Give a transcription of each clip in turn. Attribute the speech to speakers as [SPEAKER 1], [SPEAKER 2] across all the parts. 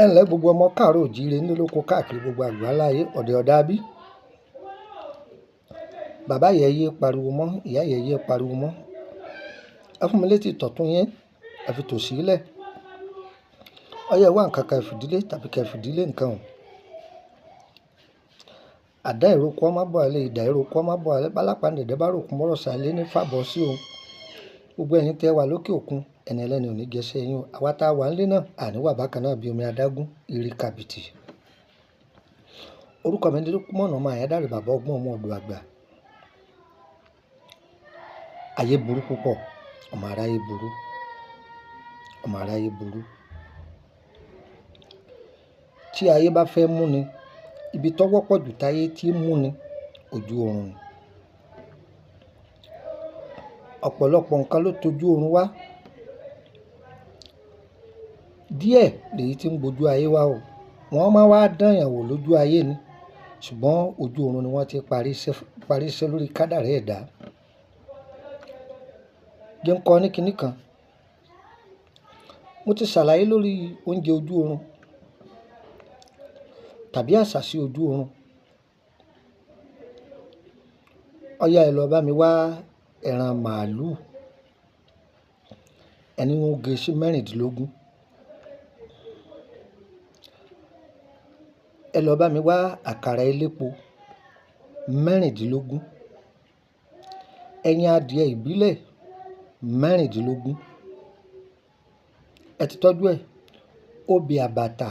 [SPEAKER 1] Ẹ ǹlẹ́ gbogbo ọmọ káàárọ̀ oòjíire nílé lóko káàkiri gbogbo àgbáláyé ọ̀dẹ̀ ọ̀dà bí. Bàbá yẹn yé pariwo mọ́, ìyá yẹn yé pariwo mọ́. Ẹ fún mi létí tọ̀tún yín, ẹ fi tòsí lẹ̀. Ọyẹ́ wá nǹkan kan ẹ fìdílé tàbí kí ẹ fìdílé nǹkan o. Àdá ìrókò ọmọ bọ̀ alẹ́, ìdá ìrókò ọmọ bọ̀ alẹ́, bálápá ǹdẹ̀dẹ̀ bá ròkun mọ́rọ̀ sálé ní fàbọ̀ sí o. Gbogbo ẹ̀yin tẹ́ wà lókè òkun, ẹni ẹlẹ́ni ò ní jẹṣẹ́ yín o. Àwa tá a wà nílé náà, àní wà bákan náà bí omi adágún, ìrì kàbìtì. Orúkọ mi ni Lúkúmọ̀nù ọmọ Àyádáre bàbá ọgbọ́n ọmọ ọ̀dọ̀ àgbà. Ayé burú púpọ̀, ọmọ aráyé burú, ọmọ aráyé burú. Tí ayé bá fẹ́ mú ni, ibi tó wọ́pọ̀ jù táyé tí ń mú ni, ojú oorun ni. Ọ̀pọ̀lọpọ̀ nǹkan ló tojú oorun wá. Díẹ̀ lèyí tí ń gbojú ayé wá o. Wọ́n máa wá dán èèyàn wò lójú ayé ni. Ṣùgbọ́n ojú oorun ni wọ́n ti parí iṣẹ́ lórí kádàrá ẹ̀dá. Jẹ́ ń kọ́ ní kinní kan. Mo ti ṣàlàyé lórí oúnjẹ ojú oorun tàbí àsàsí ojú oorun. Ọ̀yá ẹ lọ bá mi wá ẹran màlúù. Ẹni wọ́n gé sí mẹ́rìndínlógún. Ẹ lọ bá mi wá àkàrà elépo mẹ́rìndínlógún. Ẹyin adìẹ ìbílẹ̀ mẹ́rìndínlógún. Ẹ ti tọ́jú ẹ. Obì àbàtà,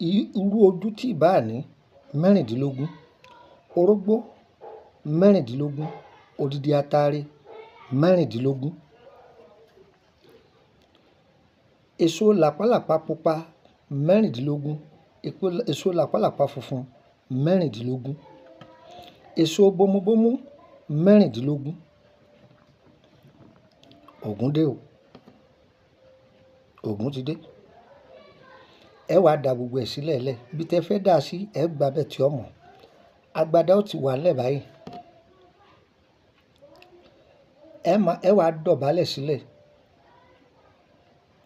[SPEAKER 1] irú ojú tí ì bá ní mẹ́rìndínlógún. Orógbó mẹ́rìndínlógún. Odidi atare mẹ́rìndínlógún. Èso làpálàpá pupa mẹ́rìndínlógún. Èso làpálàpá funfun mẹ́rìndínlógún. Èso bomubomu mẹ́rìndínlógún. Ògún dé o. Ògún ti dé. Ẹ wá da gbogbo ẹ̀ sílẹ̀ lẹ̀. Ibi tí ẹ fẹ́ dà sí, ẹ gba bẹ́ẹ̀ tí ọ mọ̀. Agbada ó ti wà lẹ̀ báyìí. Ẹ wá dọ̀bálẹ̀ sílẹ̀.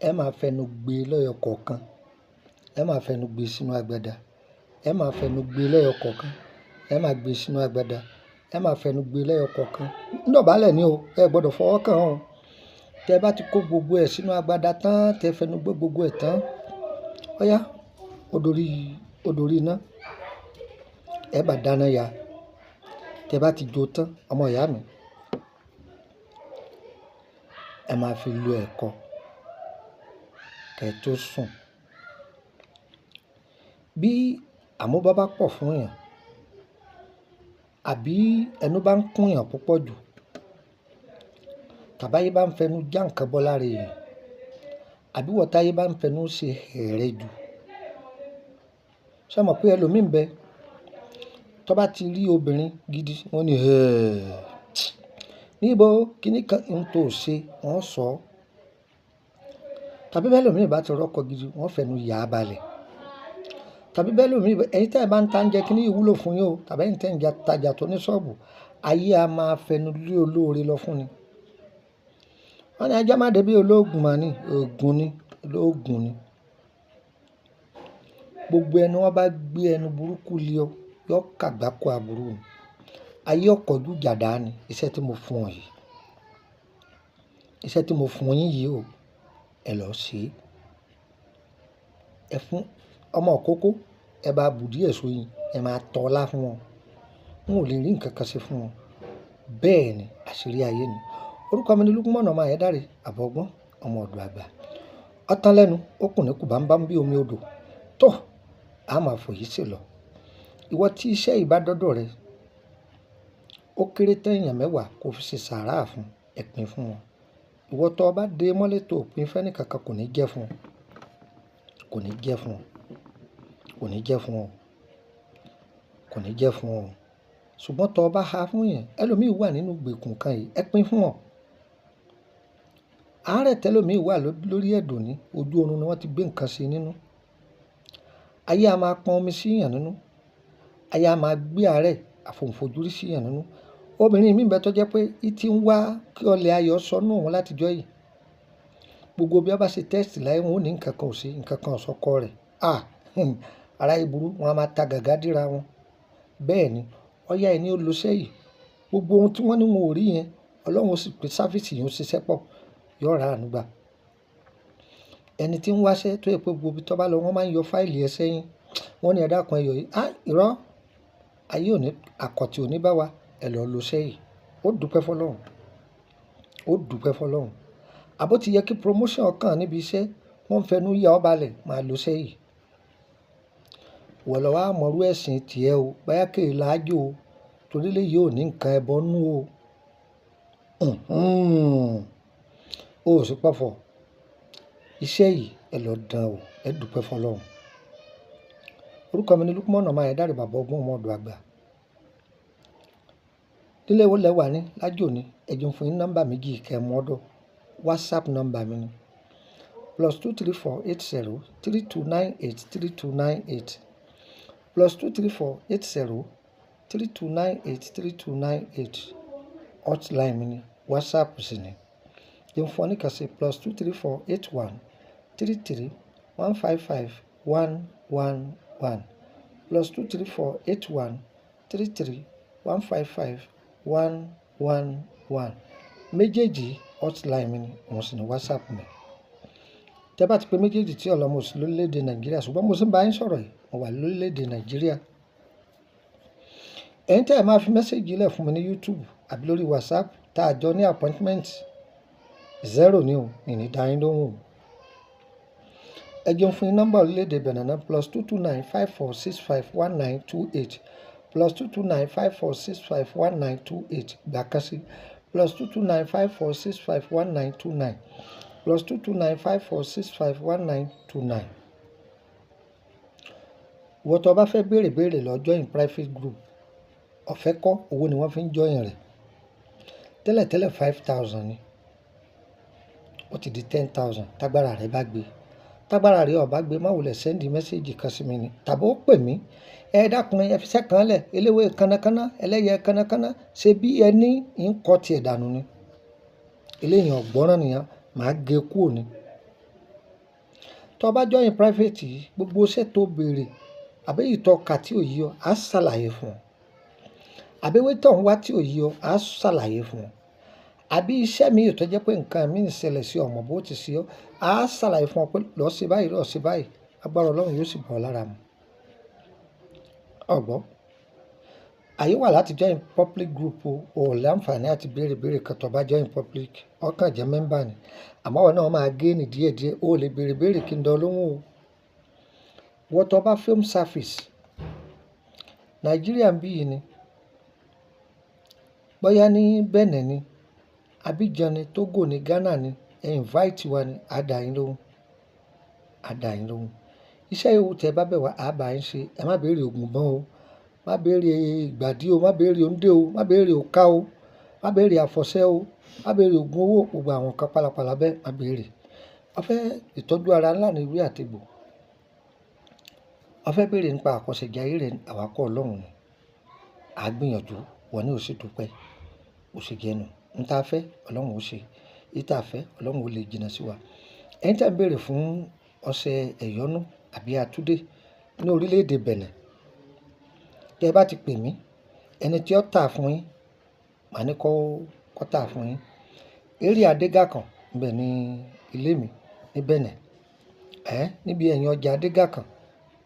[SPEAKER 1] Ẹ máa fẹnu gbé lọ́yọ̀ kọ̀ọ̀kan. Ẹ máa fẹnu gbé sínú agbada. Ẹ máa fẹnu gbé lẹ́yọ kọ̀ọ̀kan. Ẹ máa gbé sínú agbada. Ẹ máa fẹnu gbé lẹ́yọ kọ̀ọ̀kan. Ńdọ̀bálẹ̀ ni o. Ẹ gbọdọ̀ fọwọ́ kàn o. Tẹ bá ti kó gbogbo ẹ̀ sínú agbada tán, tẹ fẹnu gbé gbogbo ẹ̀ tán. Ọ̀yá, ó dorí iná. Ẹ bá dáná ya. Tẹ bá ti jó tán, ọmọ ìyá mi, ẹ máa fi lu ẹ̀kọ kẹ́ tó sùn. Bí àmúbá bá pọ̀ fún èèyàn, àbí ẹnu bá ń kún èèyàn púpọ̀ jù, tàbí ayé bá ń fẹnu já nǹkan bọ́ lára èèyàn, àbí ìwọ táyé bá ń fẹnu ṣe ẹ̀rẹ̀ jù. Ṣé o mọ̀ pé ẹlòmíì ń bẹ, tó bá ti rí obìnrin gidi, wọ́n ní, "Ẹ̀ẹ́, níbo kíní kan ń tó ṣe?" Wọ́n sọ. Tàbí bí ẹlòmíì bá ti rọ́kọ gidi, wọ́n fẹnu yà á balẹ̀. Tàbí bí ẹlòmíì, ẹ̀yin tí ẹ bá ń ta oúnjẹ kíní yìí wúlò fún yín o, tàbí ẹ̀yin tí ẹ ń tajà tó ní ṣọ́ọ̀bù, ayé a máa fẹnu lé olóore lọ fún ni. Wọ́n ní ajá má dé bí ológun mà ní, ògún ni, ológun ni. Gbogbo ẹni wọ́n bá gbé ẹnu burúkú lé ọ, yó kàgbákò àbúrú ni. Ayé ọ̀kọ̀jú jàdá ni iṣẹ́ tí mo fún ọ yìí. Iṣẹ́ tí mo fún yín yìí o, ẹ lọ ṣe. Ẹ fún ọmọ òkókó, ẹ bá bù díẹ̀ sóyin, ẹ máa tọ́lá fún wọn. Wọn ò lè rí nǹkan kan ṣe fún wọn. Bẹ́ẹ̀ ni àṣírí ayé ni. Orúkọ mi ni Lúkúmọ̀nù ọmọ Àyádáre, àbọ̀ ọgbọ́n, ọmọ ọ̀dọ̀ àgbà. Ọ̀tán lẹ́nu, ó kùn ní kù bámbám bí omi odò. Tó, a máa fòyí sí lọ. Ìwọ tí iṣẹ́ yìí bá dọ́dọ̀ rẹ, ó kéré tán èèyàn mẹ́wàá kó fi ṣe sàárà fún, ẹ pín fún wọn. Ìwọ tó bá dé mọ́lẹ̀ tó pín fẹ́ni kankan kò ní jẹ́ fún ọ. Kò ní jẹ́ fún ọ. Kò ní jẹ́ fún ọ. Kò ní jẹ́ fún ọ. Ṣùgbọ́n tó bá ha fún èèyàn, ẹlòmíì wà nínú ìgbèkùn kan yìí, ẹ pín fún wọn. Àárẹ̀ tẹ́lòmíì wà lórí ẹ̀dùn ní ojú oorun ni wọ́n ti gbé nǹkan sí nínú. Ayé a máa pọn omi sí èèyàn nínú. Ayé a máa gbé àárẹ̀ àfòǹfòjúrí sí èèyàn nínú. Obìnrin mìí bẹ tó jẹ́ pé í ti ń wá kí ọlẹ̀ ayọ̀ sọnù òun láti ọjọ́ yìí. Gbogbo bí wọ́n bá ṣe test láyé wọn ò ní nǹkan kan ò sí, nǹkan kan ò sọkọ rẹ̀. À, ara ìburú wọn a máa ta gàgà dìra wọn. Bẹ́ẹ̀ ni, ọ̀yá ẹni ó lo iṣẹ́ yìí. Gbogbo ohun tí wọ́n ní wọn ò rí yẹn, Ọlọ́run ó sì pé sáfíìsì yẹn ó ṣiṣẹ́ pọ̀, yóò ra àánú gbà. Ẹni tí ń wáṣẹ́ tó yẹ pé gbogbo ibi tó bá lọ wọ́n máa ń yọ fáìlì ẹ sẹ́yìn. Wọ́n ní ẹ dákun ẹ yọ yìí. Á, irọ́, ayé ò ní, àkọ̀tì ò ní bá wa, ẹ lọ lo iṣẹ́ yìí. Ó dúpẹ́ fún Ọlọ́run. Ó dúpẹ́ fún Ọlọ́run. Àbó ti yẹ kí promotion kàn níbi iṣẹ́, wọ́n ń fẹnu yà ọ́ balẹ̀, máa lo iṣẹ́ yìí. Wọ̀ lọ wá mọ̀rú ẹ̀sìn tì ẹ o, bóyá kì í láájò o, torí lè yóò ní nǹkan ẹbọ nú o. O ò sì pọ̀fọ̀. Iṣẹ́ yìí ẹ lọ dán o, ẹ dúpẹ́ fún Ọlọ́run. Orúkọ mi ni Lukman ọmọ Ayédáre, bàbá ọgbọ́n ọmọ ọ̀dọ̀ àgbà. Nílé wo lẹ wà ní lájò ní, ẹ jẹun fún yín nọ́mbà méjì kẹ́ ẹ mú ọ̀dọ̀. WhatsApp nọ́mbà mi ni +234 80 3298 3298 +234 80 3298 3298. Hotline mi ni, WhatsApp sì ni. Jẹun fún ọ ní kàn sí +234 81 33 155 111 +234 81 33 155 111. Méjèèjì hotline mi ni, òun sì ni WhatsApp mi. Tẹ́ bá ti pé méjèèjì tí ọlọ́mọ sí lórílẹ̀ èdè Nàìjíríà, ṣùgbọ́n mo sì ń bá yín sọ̀rọ̀ yìí, mo wà lórílẹ̀ èdè Nàìjíríà. Ẹ̀yin tí ẹ máa fi message lẹ̀ fún mi ní YouTube àbí lórí WhatsApp tá a jọ ní appointment, 0 ni o, mi ní dá yín lóhùn o. Ẹ jẹun fún yín nọ́mbà orílẹ̀ èdè Benin náà +229 54 65 1928 +229 54 65 1928 gbà kan sí +229 54 65 1929 +229 54 65 1929. Ìwọ tó bá fẹ́ béèrè béèrè lọ join private group, ọ̀fẹ́ kọ́, owó ni wọ́n fi ń join rẹ̀. Tẹ́lẹ̀tẹ́lẹ̀ 5,000 ni, ó ti di 10,000. Tágbára rẹ bá gbé, tágbára rẹ ò bá gbé, má wulẹ̀ send message kan sí mi ni tàbí ó pè mí. Ẹ dákun, ẹ fi iṣẹ́ kan lẹ̀, eléwé kanakana, ẹlẹ́yẹ kanakana, ṣe bí ẹni ń kọ́ ti ẹ̀ dànù ni. Eléyìí ọ̀gbọ́ràn nìyẹn, màá gé kúò ni. Tó bá join private yìí, gbogbo iṣẹ́ tó béèrè àbí èyí tó kà tí ò yé ọ, á ṣàlàyé fún ọ. Àbí ewé tó ń wá tí ò yé ọ, á ṣàlàyé fún ọ. Àbí iṣẹ́ mi tó jẹ́ pé nǹkan mi ń ṣẹlẹ̀ sí ọmọ bó ti ṣe ọ́, á ṣàlàyé fún ọ pé lọ ṣe báyìí, lọ ṣe báyìí, agbára Ọlọ́run yóò sì bọ̀ lára mu. Ọ̀gbọ́n, àyè wà láti join public group o, ò láǹfààní àti béèrè béèrè kan tó bá join public, ó kàn jẹ́ member ni. Àmọ́ ìwọ náà máa gain díẹ̀díẹ̀, o lè béèrè béèrè kí n dán lóhùn o. Ìwọ tó bá film service, Nàìjíríà ń bí yìí ni, bóyá ní Benin ni, Abidjan ni, Togo ni, Ghana ni, ẹ invite wa ni, a dá yín lóhùn, a dá yín lóhùn. Iṣẹ́ yòówù tí ẹ bá bẹ̀ wá, a bá yín ṣe. Ẹ má béèrè ògùn mọ́ o, má béèrè ìgbàdí o, má béèrè òǹdè o, má béèrè òǹkà o, má béèrè àfọ̀ṣẹ o, má béèrè ògùn owó, gbogbo àwọn nǹkan pálapàla bẹ́ẹ̀ má béèrè. A fẹ́ ìtọ́jú ara ńlá ní ewé àti egbò. A fẹ́ béèrè nípa àkọsẹ̀jayé rẹ̀, àwa kọ́ Ọlọ́run ni. A gbìyànjú, wọ́n ní ó sì dúpẹ́, ó sì jẹ́nu. N ta fẹ́, Ọlọ́run ó ṣe. Èyí ta fẹ́, Ọlọ́run ó lè jìnnà sí wa. Ẹ̀yin tí ẹ ń béèrè fún ọṣẹ ẹ̀yọ́nú àbí àtúndé ní orílẹ̀ èdè Benin, tí ẹ bá ti pè mí, ẹni tí ó tà fún yín, màá ní kó tà fún yín. Area Adégàkàn, ibẹ̀ ni ilé mi ní Benin. Níbi ẹ̀yìn ọjà Adégàkàn,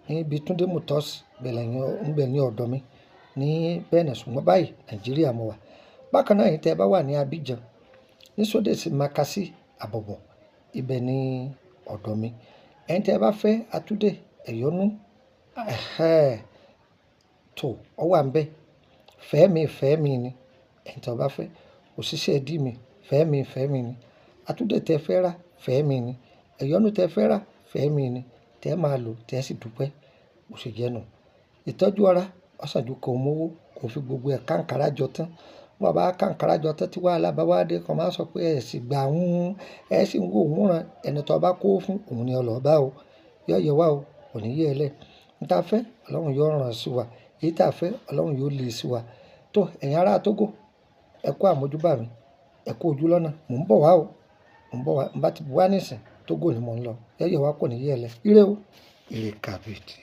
[SPEAKER 1] níbi Túndé Motors, ibẹ̀ ni ọ̀dọ̀ mi ní Benin. Ṣùgbọ́n báyìí Nàìjíríà mo wà. Bákan náà, ẹ̀yin tí ẹ bá wà ní Abidjan, ní Sódèsì Makasi, Àbọ̀bọ̀, ibẹ̀ ni ọ̀dọ̀ mi. Ẹ̀yin tí ẹ bá fẹ́ àtúndé ẹ̀yọ́nú, tó, ọ wà níbẹ̀. Fẹ́mi, fẹ́mi ni. Ẹ̀yin tí ọ bá fẹ́, òṣìṣẹ́ ìdí mi, fẹ́mi, fẹ́mi ni. Àtúndé tí ẹ fẹ́ rà, fẹ́mi ni. Ẹ̀yọ́nú tí ẹ fẹ́ rà, fẹ́mi ni. Tẹ máa lò, tẹ sì dúpẹ́. Ó sì jẹ́nu. Ìtọ́jú ara, ó sàn ju kó mú owó, kó fi gbogbo ẹ̀ káǹkárá jọ tán. Bí wọ́n bá káǹkárá jọ tán tí wàhálà bá wá dé, kàn máa sọ pé ẹ sì gbà ń, ẹ sì ń wò ó rán. Ẹni tí ọ bá kó fún, òun ni ọ lọ bá o. Yọ yẹ wá o, kò ní yẹ ẹ lẹ̀. N ta fẹ́, Ọlọ́run yóò rán sí wa. Èyí ta fẹ́, Ọlọ́run yóò lè sí wa. Tó, ẹ̀yin ará Togo, ẹ kú àmójúbà mi, ẹ kú ojú lọ́nà, mò ń bọ̀ wá o. Ń bọ̀ wá, ń bá ti wá nísìn, Togo ni mò ń lọ. Yẹ́yẹ́ wa kò ní yẹ̀ ẹ́ lẹ. Ire o, ire kàbìtì.